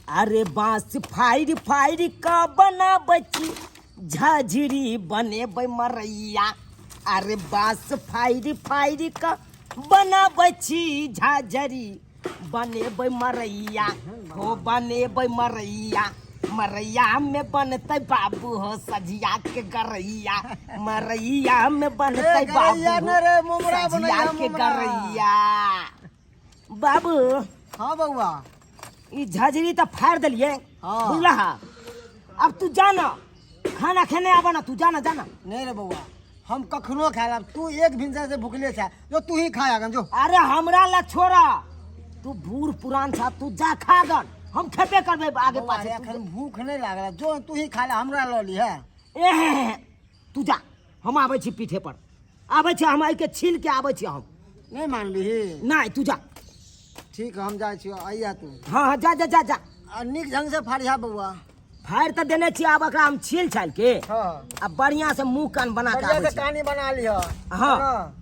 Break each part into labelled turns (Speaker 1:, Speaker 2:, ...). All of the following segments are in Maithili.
Speaker 1: अरे बाँस फाड़ि फाड़ि कऽ बनाबै छी झाझरी बनेबै मरैया। अरे बाँस फाड़ि फाड़ि कऽ बनाबै छी झाझरी बनेबै मरैया, हो बनेबै मरैया। मरैया में बनतै बाबू हो सझिया के गरैया, मरैया में बनतै
Speaker 2: ए, गरैया
Speaker 1: बाबू
Speaker 2: न रे, मुमरा
Speaker 1: सझिया
Speaker 2: बनैया,
Speaker 1: के
Speaker 2: मुमरा।
Speaker 1: गरैया। बाबू।
Speaker 2: हाँ बउआ।
Speaker 1: ई झजरी तऽ फाड़ि देलियै।
Speaker 2: हाँ।
Speaker 1: बुझला? अब तू जाना खाना खेने आबा ना, तू जाना जाना।
Speaker 2: नहीं रे बउआ, हम कखनो खाए लाब, तू एक भिनसर से भुखले छा, जो तू ही खाया गन जो।
Speaker 1: अरे हमरा ला छोड़ा, तू बूढ़ पुरान छा, तू जा खा गन, हम खेबे करबै आगे
Speaker 2: बउआ
Speaker 1: पाछे।
Speaker 2: रे, अखन भूख नहीं लागल, जो तू ही खा ले, हमरा ल ली है।
Speaker 1: एहे, तू जा, हम आबै छी पीठे पर आबै छी हम, एहिके छील के आबै छी हम।
Speaker 2: नहीं मानबी?
Speaker 1: नहीं, तू जा।
Speaker 2: ठीक, हम जाइ छी, अइया तू।
Speaker 1: हाँ हाँ, जा जा जा जा।
Speaker 2: आ नीक ढंग से फाड़िहा बउआ।
Speaker 1: फाड़ि तऽ देने छी, आब एकरा हम छील छाल के आ बढ़िया से मुंह कान बना के
Speaker 2: बढ़िया
Speaker 1: आबै
Speaker 2: से
Speaker 1: छी।
Speaker 2: कानी बना लिह।
Speaker 1: हाँ।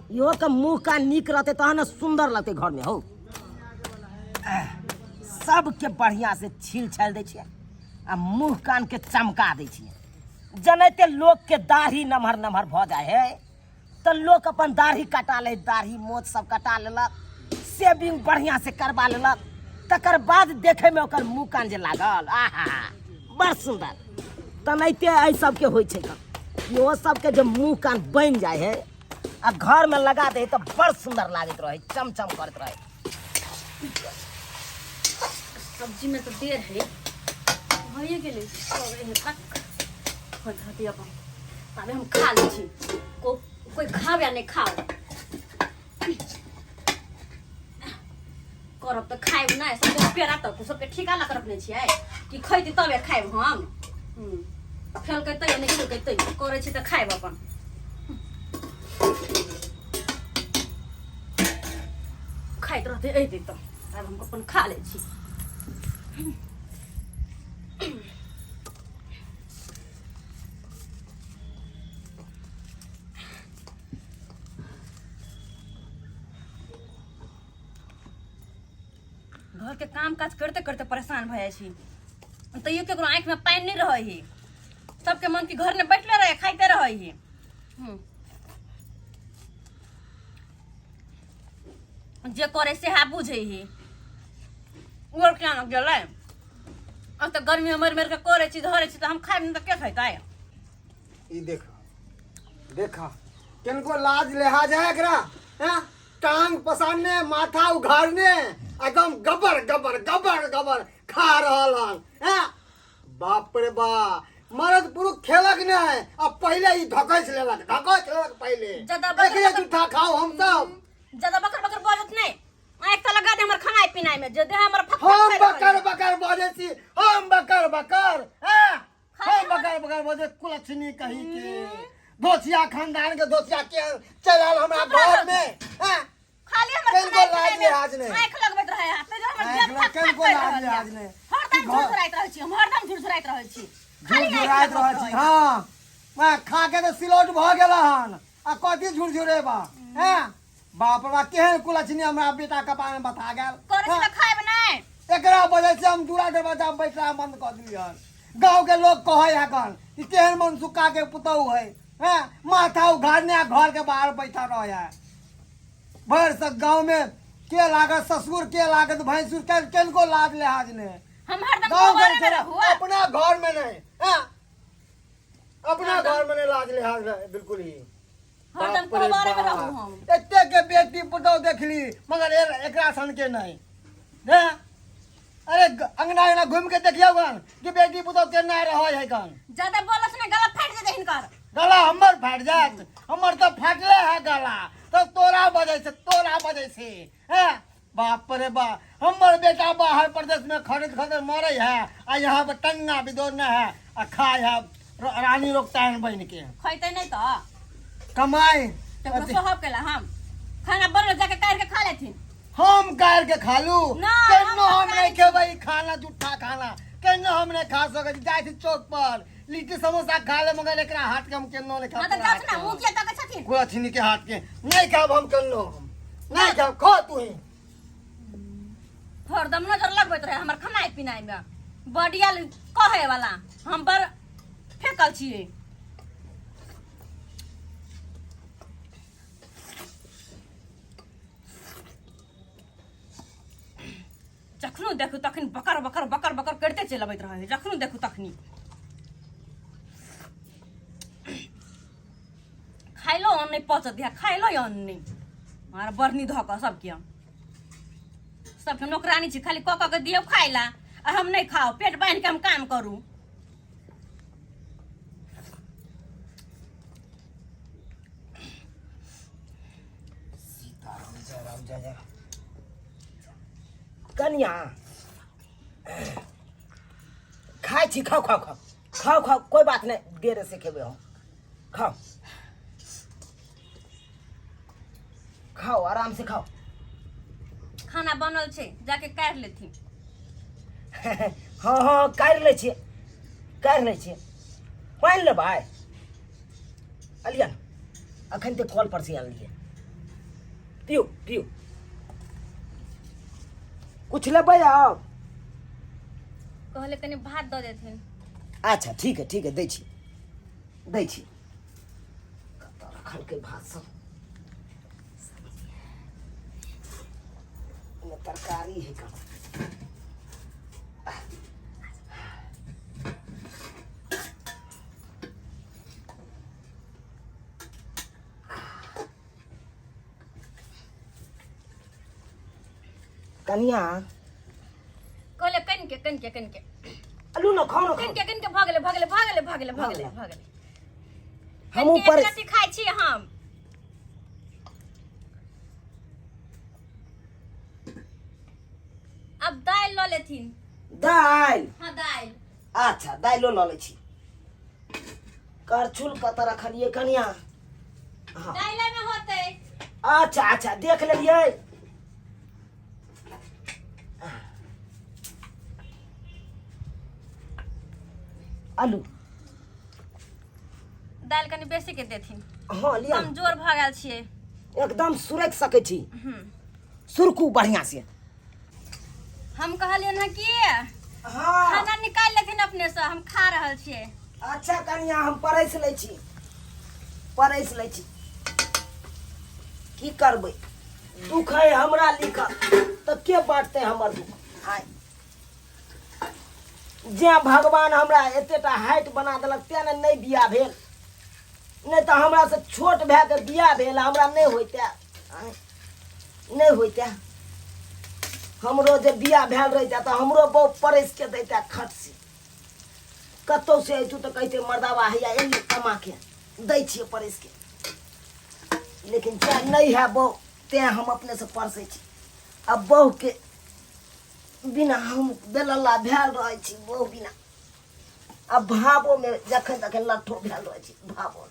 Speaker 1: इहो के मुंह कान नीक रहतै तहन ने सुंदर लगतै घर में। हो, सबके बढ़िया से छील छाल दै छियै आ मुंह कान के चमका दै छियै। जनैते लोक के दाढ़ी नमहर नमहर भऽ जाइ है तऽ लोक अपन दाढ़ी कटा ले, दाढ़ी मोछ सब कटा लेलक, सेविंग बढ़िया से करबा लेलक, तकर बाद देखे में ओकर मुंह कान जे लागल, आहा बड़ सुंदर। तनाहिते एहि सबके होइ छै गन। इहो सबके जे मुंह कान बनि जाइ है आ घर में लगा दे तऽ बड़ सुंदर लागैत रहै, चमचम करैत रहै।
Speaker 3: सब्जी में तो देर है, भइए गेलै हे तक होइत रहतै अपन, ताबे हम खा लै छी। कोइ खाब या नहि खाओ, करब तऽ खायब नहि। सबके पेड़ा तक सबके ठिका लऽ कऽ रखने छियै कि खैती तबे खायब हम। खेलकै तैयो नहि, खेलकै तैयो, करै छी तऽ खायब अपन। खाइत रहतै अयतै तऽ आब हम अपन खा लै छी। घरके काम काज करते करते परेशान भऽ जाइ छी, तैयो केकरो आँखिमे पानि नहि रहै है। सबके मन कि घरमे बैठले रहे, खाइते रहै है। जे करे सेहा बुझै है। ओ केना गेलै? अब तऽ गर्मी मरि मरि के करै छी, धरै छी, तऽ हम खायब नहि तऽ के खेतै?
Speaker 2: ई देख देखा, किनको लाज लिहाज है एकरा? हैं, टांग पसारने, माथा उघारने, एकदम गबर गबर गबर गबर खा रहल हन। हैं, बाप रे बा, मर्द पुरुष खेलक नहीं आ पहले ही धकैच लेलक, धकैच लेलक पहले।
Speaker 3: ज्यादा बकर
Speaker 2: एकरे
Speaker 3: बकर-
Speaker 2: जूठा खाओ हम सब।
Speaker 3: ज्यादा बकर बकर बजत नहीं, आँखि तऽ लगा दे हमर खानाइ पिनाइ में जे देह हमर फक फक
Speaker 2: हम
Speaker 3: करि रहल
Speaker 2: बकर
Speaker 3: है।
Speaker 2: बकर बजै छी, हम बकर बकर, हैं? हम बकर बकर बजै, कुलक्षणी कही के दोसिया खानदान के दोसिया के चल आयल हमरा घर में, हैं?
Speaker 3: खाली हमर
Speaker 2: केनको
Speaker 3: खानाइ
Speaker 2: लाज
Speaker 3: पिनाइ में
Speaker 2: लिहाज नहि।
Speaker 3: आँखि लगबैत रहै है, तऽ जे हमर
Speaker 2: आँखि
Speaker 3: जेब
Speaker 2: लग-
Speaker 3: फक फक
Speaker 2: केनको
Speaker 3: करि
Speaker 2: लाज
Speaker 3: रहल
Speaker 2: लिहाज
Speaker 3: है।
Speaker 2: नहि।
Speaker 3: हरदम
Speaker 2: घर-
Speaker 3: झुरझुराइत रहै छी हम, हरदम झुरझुराइत रहै छी, खाली आँखि
Speaker 2: झुरझुराइत
Speaker 3: लगबैत
Speaker 2: रहै छी।
Speaker 3: रहै।
Speaker 2: हँ, मैं खा के तऽ सिलौट भऽ गेल हन आ कथी झुरझुरेबा? हैं, बाप रे बा, केहन कुलक्षणी हमरा बेटा कपार में बता गेल।
Speaker 3: करै छी तऽ खायब नहि।
Speaker 2: एकरा वजह से हम दूरा दरवाजा बैठला बंद कऽ दिलियन। गाँव के लोग कहै है कन कि केहन मनसुक्का के पुतहु है, हैं, माथा उघारने आ घर के बाहर बैठा रहे है। भर से गाँव में के लागत ससुर, के लागत भैंसुर, के किनको लाज लिहाज नहीं।
Speaker 3: हम हरदम
Speaker 2: गाँव
Speaker 3: घरे
Speaker 2: के
Speaker 3: में रहू।
Speaker 2: अपना घर में नहीं, हैं? अपना घर में नहीं लाज लिहाज रहे बिल्कुल ही।
Speaker 3: हरदम
Speaker 2: बाप रे
Speaker 3: कोहबरे में
Speaker 2: बाप।
Speaker 3: रहू हम।
Speaker 2: एते के बेटी पुतहु देखली मगर एकरा सन के नहीं, हैं? अरे अंगना अंगना घूम के देखियौ गन कि बेटी पुतहु केना रहै है गन।
Speaker 3: ज्यादा बोलस ने गला फाटि जेतै हिनकर।
Speaker 2: गला हमर फाटि जायत? हमर तऽ फाटले है गला, तऽ तोरा बजै छै, तोरा बजै छै, हैं? बाप रे बा, हमर बेटा बाहर प्रदेश में खरीद खरीद मरे है आ यहाँ पर टंगा बिदोरने है आ खाए है रानी रोकतान बन के।
Speaker 3: खैतै नहि तऽ
Speaker 2: कमाई
Speaker 3: तकरो सोहब केला हम खाना बनल जाके काटि के खा लेथिन।
Speaker 2: हम काट के खा लू?
Speaker 3: ना,
Speaker 2: केनो
Speaker 3: हम
Speaker 2: हम नहीं खेबै ई खाना, जूठा खाना केनो हम नहीं खा सकै छी। जाइ छी चौक पर लिट्टी समोसा खा ले, मगर एकरा हाथ के हम केनो नहीं खा।
Speaker 3: हँ तऽ जाउ ने, मुँह किया तकै छथिन?
Speaker 2: कुलक्षणी के हाथ के नहीं खाब हम, केनो हम नहीं खाब, खा तू ही।
Speaker 3: हरदम नजर लगबैत रहे हमर पिनाइ में बढ़िया कहे वाला हम बड़ फेकल छियै। जखनो देखू तखन बकर बकर बकर बकर करिते चलि अबैत रहै है, जखनो देखू तखनी। खाइलो अन्न नहि पचत दिया, खाइलो अन्न नहि। आर बरनी धऽ कऽ सबके सबके नौकरानी छी, खाली कऽ कऽ के दियौ खाइ ला आ हम नहि खाउ, पेट बान्हि के हम काम करू।
Speaker 1: सीताराम जय राम जय जय। कनिया खाइ छी, खाउ खाउ खाउ खाउ खाउ, कोई बात नहीं, देर से खेबै हम। खाओ खाओ, आराम से खाओ।
Speaker 3: खाना बनल छै, जाके काटि लेथिन।
Speaker 1: हाँ हाँ, काटि लै छियै, काटि लै छियै। पानि लेबै? अलिया ने, अखन ते कल पर से आनलियै। पियू पियू। कुछ लेबै आउ?
Speaker 3: कहले कनि भात दऽ देथिन।
Speaker 1: अच्छा ठीक है ठीक है, दै छी दै छी। कतऽ रखलकै भात सब? एहिमे तरकारी है कहाँ? कनिया
Speaker 3: कहले कनिके कनिके कनिके।
Speaker 1: अलू न खाओ न खाओ।
Speaker 3: कनिके कनिके, भऽ गेलै भऽ गेलै भऽ गेलै भऽ गेलै भऽ गेलै भऽ गेलै।
Speaker 1: हम ऊपर
Speaker 3: एक रत्ती खाइ छी हम। आब दालि लऽ लेथिन।
Speaker 1: दालि?
Speaker 3: हाँ दालि।
Speaker 1: अच्छा दालिओ लऽ लै छी। करछुल कतऽ रखलियै कनिया? हाँ
Speaker 3: दालि में होतै।
Speaker 1: अच्छा अच्छा, देख लेलियै। आलू
Speaker 3: दालि कनि बेसी के देथिन।
Speaker 1: हाँ लिअ।
Speaker 3: कमजोर भऽ गेल छियै।
Speaker 1: एकदम सुरकि सकै छी, सुरकू बढ़िया से।
Speaker 3: हम कहलियनि हँ कि
Speaker 1: हाँ
Speaker 3: खाना निकालि लेथिन अपने से, हम खा रहल छियै।
Speaker 1: अच्छा कनिया, हम परसि लै छी, परसि लै छी। की करबै, दुख है हमरा लिखल तऽ के बाँटतै हमर दुख? आय जे भगवान हमरा एतेटा हाइट बना देलक तेँ ने नहि बियाह भेल, नहि तऽ हमरा से छोट भए कऽ बियाह भेल हमरा नहि होइते। आँय, नहि होइते। हमरो जे बियाह भेल रहिते तऽ हमरो बहु परसि के दैते खटसी। कतहु से अयतू तऽ कहिते मर्दाबा हैया एलियै कमा के दै छियै परसि के। लेकिन तेँ नहि है बहु, तेँ हम अपने से परसै छी। आ बहुके बिना हम बेलल्ला भेल रहै छी, बहु बिना। आ भावोमे जखन तखन लट्ठो भेल रहै छी भावो।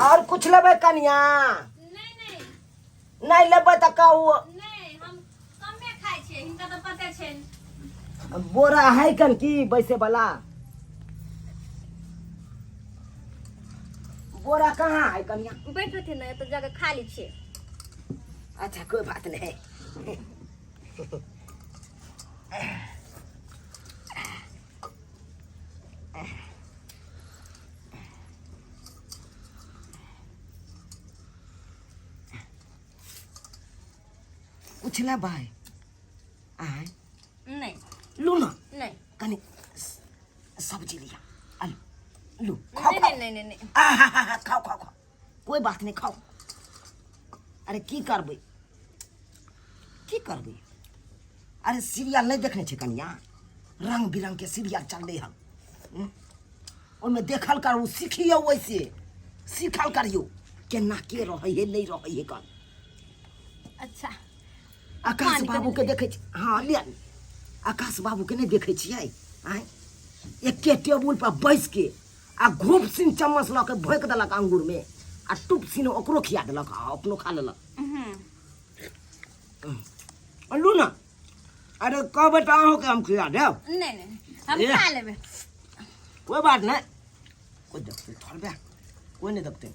Speaker 1: और कुछ लेबै कनिया?
Speaker 3: नहीं नहीं।
Speaker 1: नहि लेबै तऽ कहू।
Speaker 3: नहीं, हम कमे खाइ छियै, हिनका तऽ पते छनि।
Speaker 1: बोरा है कन की बैसे वाला? बोरा कहाँ है कनिया?
Speaker 3: बैठथिन ने, एतऽ जगह खाली छै।
Speaker 1: अच्छा कोई बात नहीं। कुछ लेबै? आय
Speaker 3: नहीं।
Speaker 1: लू ना।
Speaker 3: नहीं।
Speaker 1: कनी सब्जी लिया, आलू लू, खाओ।
Speaker 3: नहीं।
Speaker 1: खाओ।
Speaker 3: नहीं नहीं नहीं।
Speaker 1: आहा, खाओ खाओ खाओ, कोई बात नहीं, खाओ। अरे की करबै, की करबै? अरे सीरियल नहि देखने छै कनिया? रंग बिरंग के सीरियल चललै हन, हम्म? ओहिमे देखल करू, सीखियौ, ओहिसे सीखल करियौ केना के रहै है नहि रहै है कन।
Speaker 3: अच्छा
Speaker 1: आकाश
Speaker 3: पानि
Speaker 1: बाबू के देखै छी? हाँ लिअ। आकाश बाबू के नहि देखै छियै? आँय, एके टेबुल पर बैस के आ घूप सिन चम्मच लऽ के भोकि देलक अंगूर में आ टुप सिन ओकरो खिया देलक आ अपनो खा लेलक। लू ना, अरे कहबै तऽ अहूँके हम खिया देब।
Speaker 3: नहि नहि, हम
Speaker 1: ए।
Speaker 3: खा लेबै।
Speaker 1: कोई बात नहीं, कोई देखते थोड़बे, कोई नहीं देखते।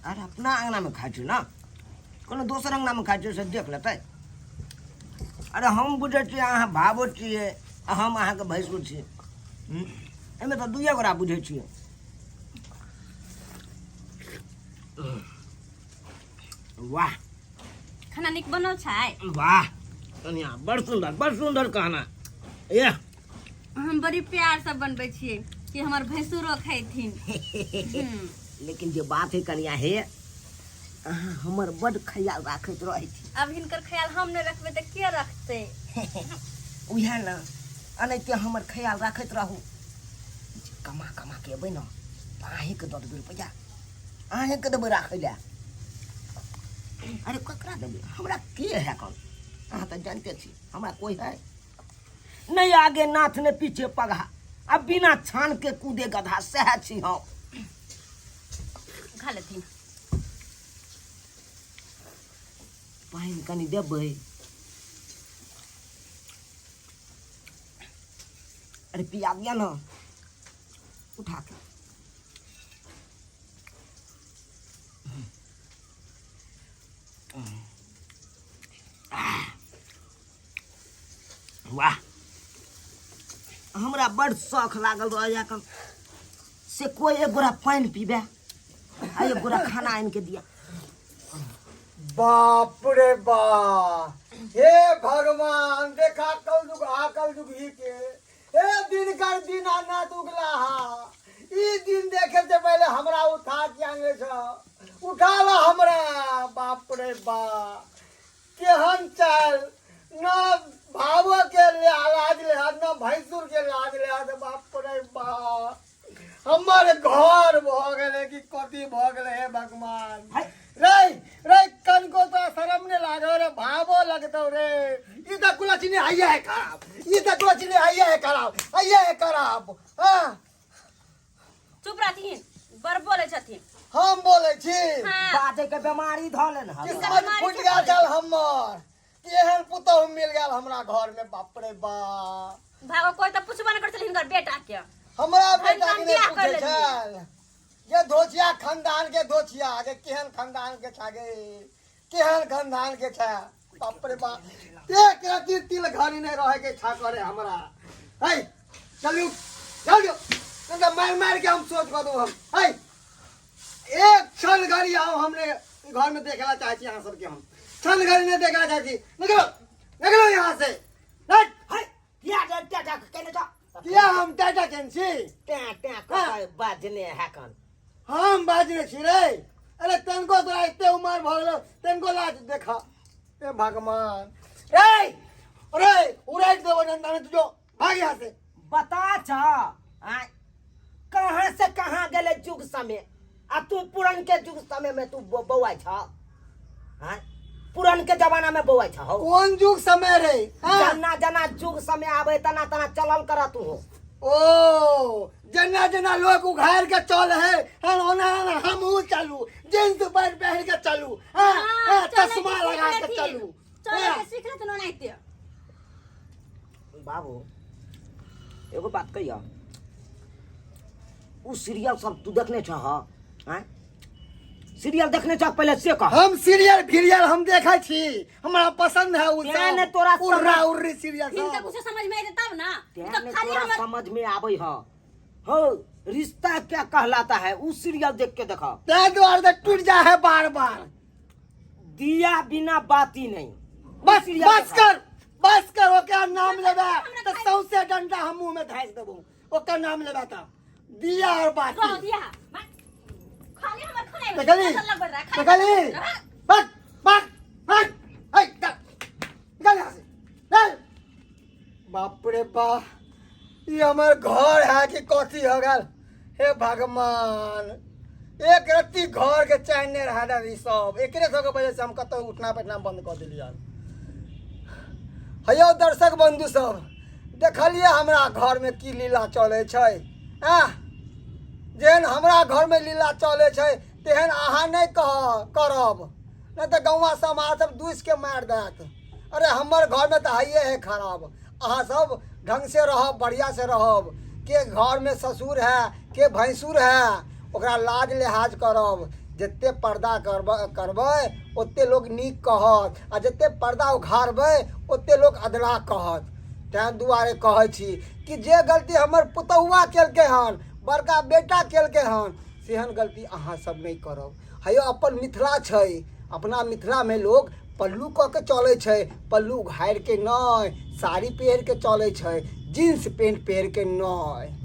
Speaker 1: अरे अपना अंगना में खाइ छी ना, कोनो दोसर अंगना में खाइ छी से देख लेतै। अरे हम बुझै छियै अहाँ भावो छियै आ हम अहाँके भैंसुर छी। एहिमे तऽ दुइए गोरा बुझै छियै। वाह,
Speaker 3: खाना नीक बनल छै।
Speaker 1: वाह कनिया, बड़ सुन्दर, बड़ सुन्दर कहना। ए
Speaker 3: हम बड़ी प्यार से बनबै छियै कि हमर भैंसुरो खैथिन।
Speaker 1: लेकिन जे बात है कनिया, हे अहाँ हमर बड ख्याल राखैत रहै छी।
Speaker 3: अब हिनकर ख्याल हम नहि रखबै तऽ के रखतै?
Speaker 1: उएह ने, एनाहिते हमर ख्याल राखैत रहू। जे कमा कमा के एबै ने तऽ अहीँके दऽ देबै रुपैआ, अहीँके देबै राखै लए। अरे ककरा देबै? हमरा के है कौन? अहाँ तऽ जानते छी हमरा कोई है नहीं, आगे नाथ ने पीछे पगहा, अब बिना छान के कूदे गधा, सएह छी हम।
Speaker 3: खा लेथिन।
Speaker 1: पानि कनि देबै? अरे पिया दिया ना उठा के। वाह, हमरा बड़ शौख लागल रहैया कन से कोई एक गोरा पानि पीबे आ एक गोरा खाना आनि के दिया।
Speaker 2: बाप रे बाप, हे भगवान, देखा कल जुग आ कल जुग ही के हे दिन कर दिन आना उगला हा। ई दिन देखे से पहले हमरा उठा के आने छ, उठा ला हमरा। बाप रे बाप, केहन चाल, न भावो के लाज ले न भैंसुर के लाज ले। बाप रे बाप, हमर घर भऽ गेलै कि कथी भऽ गेलै? हे भगवान, रे रे कनको तो शरम ने लागो रे, भावो लगतो रे। ई त कुलचनी आइया है खराब, ई त कुलचनी आइया है खराब, आइया है खराब। हाँ।
Speaker 3: चुप रहथिन, बड़ बोलै छथिन।
Speaker 2: हम बोलै छी?
Speaker 3: हाँ।
Speaker 1: बाजै के बीमारी धऽ लेन हन।
Speaker 2: किस्मत फूटि गेल छल हमर कि एहन पुतहु मिल गेल हमरा घर में। बाप रे बाप।
Speaker 3: भागो, कोई तऽ पुछबो नहि करै छलै हिनकर बेटा के।
Speaker 2: हमरा बेटा
Speaker 3: हम
Speaker 2: के
Speaker 3: बियाह
Speaker 2: नहि
Speaker 3: कर
Speaker 2: पूछै
Speaker 3: लेलियै।
Speaker 2: छल ये धोचिया खानदान के, धोचिया के केहन खानदान के छागे, केहन खानदान के छा। बाप रे बाप, एक रत्ती तिल घड़ी नहीं रहे के छा करे हमरा। है चलू चलू, नहीं तो मार मार के हम सोच कर दू हम। है एक क्षण घड़ी आओ, हमने घर में देखला चाहे छी अहाँ सबके, हम क्षण घड़ी नहीं देखला चाहे छी। निकलो निकलो यहाँ से। हट।
Speaker 1: है किया रे टाटा केने जा?
Speaker 2: किया हम टाटा केन छी?
Speaker 1: टे टे कह बाजने है कन।
Speaker 2: हम बाजने छी रे? अरे तनको तोरा एते उमर भऽ गेलो, तनको लाज देखा। ए भगवान रे, अरे उड़ाइट देबो डंडा में तुझो, भाग यहाँ से।
Speaker 1: बता छ आय कहाँ से कहाँ गेले जुग समय, आ तू पुरन के जुग समय में तू बौआइ छ? आय पुरन के जमाना में बौआइ छ हौ?
Speaker 2: कोन जुग समय रे? हाँ?
Speaker 1: जना जना जुग समय आवे तना तना चलल कर तू हो।
Speaker 2: ओ जेना जेना लोग उघार के चल है हन, ओना ओना हमहू चलू, जींस पैंट पहिर के चलू। हाँ, हाँ,
Speaker 3: चलै के
Speaker 2: चश्मा
Speaker 3: सीख
Speaker 2: लगा के
Speaker 3: लेथिन।
Speaker 2: चलू।
Speaker 3: चलै
Speaker 2: हाँ।
Speaker 3: के सीख लेथिन ओनाहिते।
Speaker 1: बाबू, एगो बात कहिया, उ सीरियल सब तू देखने छह? आँय, सीरियल देखने छह पहले से कह।
Speaker 2: हम सीरियल फिरियल हम देखै छी, हमरा पसंद है उ
Speaker 1: तें
Speaker 2: सब
Speaker 1: ने तोरा
Speaker 2: उर्रा उर्री सीरियल
Speaker 3: हिनका
Speaker 2: सब।
Speaker 3: कुछो समझ में एतै तब ना।
Speaker 1: तें
Speaker 3: ई तऽ
Speaker 1: ने
Speaker 3: खाली
Speaker 1: तोरा
Speaker 3: हमर
Speaker 1: समझ में आबै ह हो रिश्ता क्या कहलाता है, उ सीरियल देख के देखा।
Speaker 2: तै दुआरे तऽ टूट जा है बार बार।
Speaker 1: दिया बिना बाती नहीं।
Speaker 2: बस
Speaker 1: सीरियल
Speaker 2: बस
Speaker 1: देखा।
Speaker 2: कर बस कर, ओकर नाम लेबे तऽ सौंसे डंडा हम मुंह में धैस देबो। ओकर नाम लेबे तऽ दिया और
Speaker 3: रह
Speaker 2: बाती।
Speaker 3: दिया खाली हमर खाना में
Speaker 2: देखली?
Speaker 3: फसल लगबैत रहै, खाली
Speaker 2: देखली?
Speaker 3: रहै।
Speaker 2: बस बस बस, है निकल निकल यहाँ से, चल। बाप रे बाप, ई हमर घर है कि कथी हो गेल? हे भगवान, एक रत्ती घर के चैन नहीं रहा। ई सब एकरे सबके वजह से हम कतौ उठना बैठना बंद कऽ देलियै। हेयौ दर्शक बंधु सब, देखलियै हमरा घरमे की लीला चलै छै? आँ, जेहन हमरा घरमे लीला चलै छै तेहन अहाँ नहि कह करब, नहि तऽ गौआँ समाज सब दूसिके मारि देत। अरे हमर घरमे तऽ हइए है खराब। अहाँ सब ढंग से रहब, बढ़िया से रहब। के घरमे ससुर है के भैंसुर है, ओकरा लाज लिहाज करब। जते पर्दा करबै ओते लोक नीक कहत, आ जते पर्दा उघारबै ओते लोक अधलाह कहत। ताहि दुआरे कहै छी कि जे गलती हमर पुतहुआ केलकै हन, बड़का बेटा केलकै हन, सेहन गलती अहाँ सब नहि करब। हेयौ अपन मिथिला छै, अपना मिथिलामे लोक पल्लू कऽ के चलै छै, पल्लू उघारि के नहि, साड़ी पहिर के चलै छै, जींस पेंट पहिर के नहि।